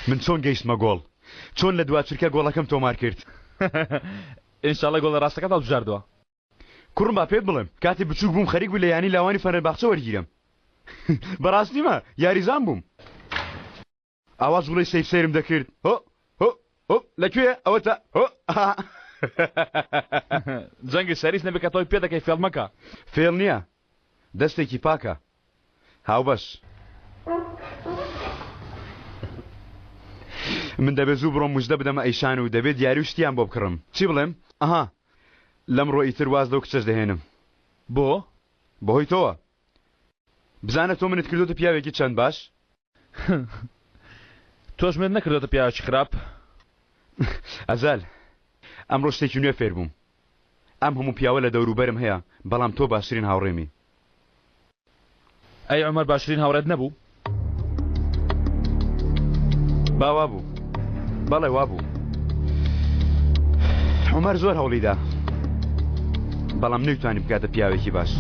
من چۆن گەیشتمە گۆڵ؟ چۆن لە دوا چرکە گۆڵەکەم تۆمار کرد؟ ئینشاڵڵە گۆڵە ڕاستەکەت هەڵبژاردووە. کوڕم با پێت بڵێم کاتێ بچووک بووم خەریک بوو لە یانەی لاوانی فەنەرباخچە وەرگیرم. بەڕاستیمە یاریزان بووم. ئاوا جوڵەی سەیر سەیرم دەکرد هۆ هۆ هۆ لە کوێیە ئەوەتا هۆ ئا. جەنگی سەریس نەبێ کە تۆی پێ دەکەی فێڵ مەکە. فێڵ نییە دەستێکی پاکە هاوبەش. من دەبێ زوو بڕۆم مژدە بدەمە ئەیشان و دەبێ دیاری و شتیان بۆ بکڕم چی بڵێم ئەها لەمڕۆ ئیتر واز لەو کچەش دەهێنم. بۆ؟ بەهۆی تۆوە. بزانە تۆ منت کردۆتە پیاوێکی چەند باش. تۆش منت نەکردۆتە پیاوێکی خراپ. ئەزال ئەمڕۆ شتێکی نوێ فێر بووم ئەم هەموو پیاوە لە دەوروبەرم هەیە بەڵام تۆ باشترین هاوڕێمی. ئەی عومەر باشترین هاوڕێت نەبوو؟ با وابوو بەڵێ وابوو عومەر زۆر هەوڵیدا بەڵام نەیتوانی بکاتە پیاوێکی باش.